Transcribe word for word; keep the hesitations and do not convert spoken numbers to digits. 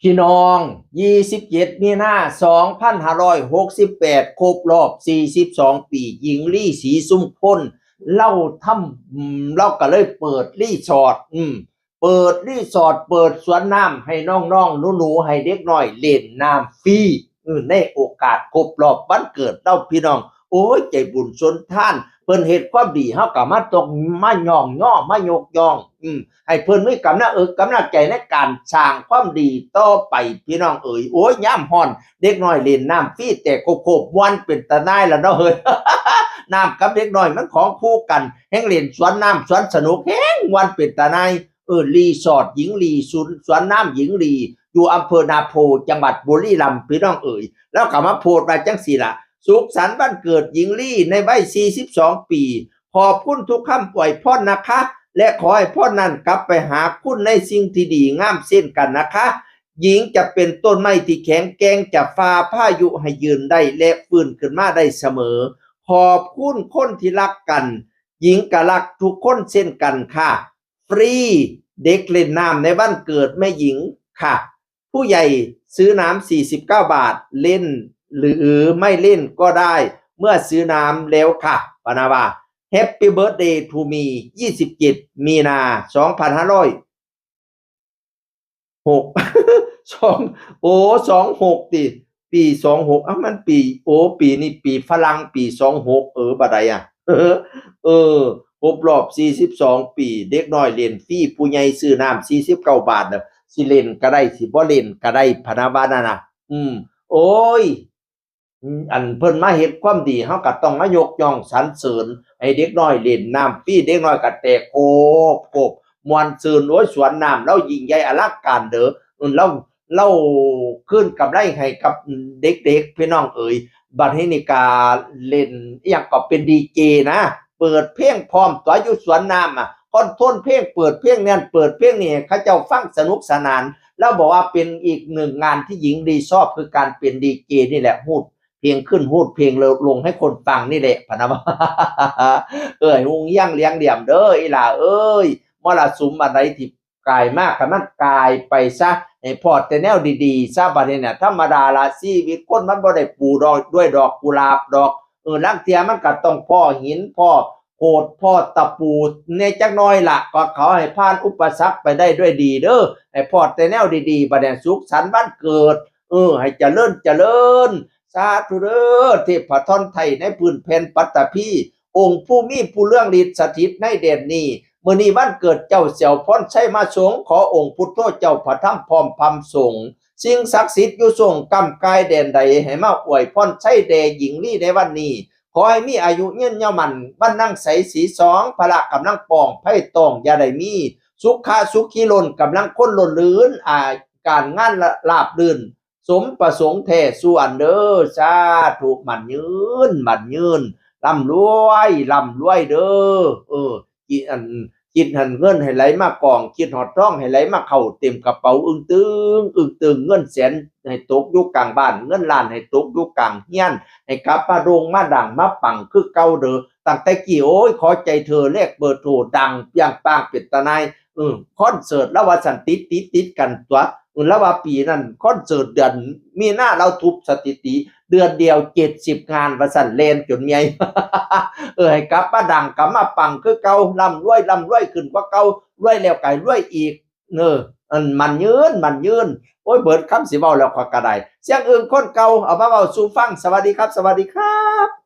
พี่น้อง ยี่สิบเจ็ด มีนา สองพันห้าร้อยหกสิบแปด ครบรอบ สี่สิบสอง ปี หญิงลี ศรีสุมพล เล่าทำ อืม เล่าก็เลยเปิดรีสอร์ท อืม เปิดรีสอร์ท เปิดสวนน้ำให้น้องๆ หนูๆ ให้เด็กน้อยเล่นน้ำฟรี อืม ในโอกาสครบรอบวันเกิดเล่าพี่น้อง โอ้ย ใจบุญสุนทาน เพิ่นเฮ็ดความดี เฮาก็มาตก มาย่องย่อ มายกย่อง อืม ให้เพิ่นมีกำลังอกกำลังใจในการสร้างความดีต่อไป พี่น้องเอ๋ย โอ้ย ยามฮ้อน เด็กน้อยเล่นน้ำฟรีแตกโคบๆ ม่วนเป็นตาหน่ายล่ะเนาะเฮ้ย น้ำกับเด็กน้อยมันของคู่กัน แฮ่งเล่นสวนน้ำสวนสนุก แฮ่งม่วนเป็นตาหน่าย เออ รีสอร์ทหญิงลี สวน สวนน้ำหญิงลี อยู่อำเภอนาโพ จังหวัดบุรีรัมย์ พี่น้องเอ๋ย แล้วก็มาโพสต์ว่าจั่งซี้ล่ะ สุขสันต์วันเกิดหญิงลีในวัย สี่สิบสอง ปี ขอบคุณทุกคำอวยพรนะคะ และขอให้พรนั้นกลับไปหาคุณในสิ่งที่ดีงามเช่นกันนะคะ หญิงจะเป็นต้นไม้ที่แข็งแกร่ง จะฝ่าพายุให้ยืนได้ และฟื้นขึ้นมาได้เสมอ ขอบคุณคนที่รักกัน หญิงก็รักทุกคนเช่นกันค่ะ ฟรี เด็กเล่นน้ำในวันเกิดแม่หญิงค่ะ ผู้ใหญ่ซื้อน้ำ สี่สิบเก้า บาท เล่นหรือไม่เล่นก็ได้ เมื่อซื้อน้ำแล้วค่ะ ปะนะว่า Happy birthday to me ยี่สิบเจ็ด มีนา สองพันห้าร้อยหก สอง โอ้ สองหก ติ ปี สองหก อ้าว มันปี โอ้ ปีนี้ปีฝรั่ง ปี สองหก เออ บัดใดอะ เออ ครบรอบ สี่สิบสอง ปี เด็กน้อยเล่นฟรี ผู้ใหญ่ซื้อน้ำ สี่สิบเก้า บาทน่ะ สิเล่นก็ได้ สิบ่เล่นก็ได้ พะนะว่านั่นน่ะ อืม โอ้ย อืม อันเพิ่นมาเฮ็ดความดี เฮาก็ต้องมายกย่องสรรเสริญ ให้เด็กน้อยเล่นน้ำฟรี เด็กน้อยก็แตกโคบโคบ ม่วนซื่น โอ้ย สวนน้ำลาวยิ่งใหญ่อลังการเด้อ อืม ลาว ลาวคืนกำไรให้กับเด็กๆ พี่น้องเอ๋ย บัดนี้นี่ก็เล่นอิหยังก็เป็นดีเจนะ เปิดเพลงพร้อมตั๊ว อยู่สวนน้ำอะ คอนโทรลเพลง เปิดเพลงนั่น เปิดเพลงนี่ ให้เขาเจ้าฟังสนุกสนาน ลาวบอกว่าเป็นอีกหนึ่งงานที่หญิงลีชอบ คือการเป็นดีเจนี่แหละ ฮูดเพลงขึ้น ฮูดเพลงลง ให้คนฟังนี่แหละ พะนะว่า เอ้ย ฮุงเฮียงเลี้ยงเหลี่ยมเด้อ อีหล่าเอ้ย มรสุมอันใดที่กายมาก ให้มันกายไปซะ ให้พ้อแต่แนวดีๆ ซะ บัดนี้น่ะ ธรรมดาละ ชีวิตคนมันบ่ได้ปูดอก ด้วยดอกกุหลาบดอก เออ ลางเทื่อมันก็ต้องพ้อหิน พ้อโขด พ้อตะปูแหน่จักหน่อยละ ก็ขอให้ผ่านอุปสรรคไปได้ด้วยดีเด้อ ให้พ้อแต่แนวดีๆ บัดนี้สุขสันต์วันเกิด เออ ให้เจริญเจริญ สาธุเด้อ เทพธรไทยในพื้นแผ่นปัตตภี องค์ผู้มีผู้เรื่องฤทธิ์สถิตในแดนนี้ มื้อนี้วันเกิดเจ้า เสี่ยวพรชัยมาสง ขอองค์พุทโธเจ้า พระธรรมพร้อมพรรมสงฆ์ สิ่งศักดิ์สิทธิ์อยู่สงฆ์ก้ำกายแดนใด ให้มาอวยพรชัยแด่หญิงลีในวันนี้ ขอให้มีอายุยืนยาวมั่น วรรณังใสสีสอง พละกำลังป้องไพ่ต้องอย่าได้มี สุขะสุขีล้น กำลังคนล้นลื่น อา การงานราบรื่น สมประสงค์แท้สู่อันเด้อ สาธุ มั่นยืน มั่นยืน ร่ำรวย ร่ำรวยเด้อ เออ คิดอัน คิดหันเงินให้ไหลมากอง คิดฮอดทองให้ไหลมาเข้าเต็มกระเป๋า อึ้งตึง อึ้งตึง เงินแสนให้ตกอยู่กลางบ้าน เงินล้านให้ตกอยู่กลางเฮือน ให้กลับมาโด่งมาดังมาปังคือเก่าเด้อ ตั้งแต่กี้ โอ้ย ขอใจเธอ แลกเบอร์โทร ดังเปรี้ยงป้างเป็นตาหน่าย เออ คอนเสิร์ตลาวว่าซั่น ติดติดติดกันตั๊ว เออ ลาวว่าปีนั้นคอนเสิร์ตเดือนมีนาลาวทุบสถิติ เดือนเดียว เจ็ดสิบ งาน ว่าซั่น แล่นจนเมื่อย เออ ให้กลับมาดัง กลับมาปังคือเก่า ร่ำรวย ร่ำรวยขึ้นกว่าเก่า รวยแล้วก็รวยอีก เออ อัน มั่นยืน มั่นยืน โอ้ย เบิดคำสิเว้าแล้วข้อยก็ได้ เสียงอึ้งคนเก่า เอามาเว้าสู่ฟัง สวัสดีครับ สวัสดีครับ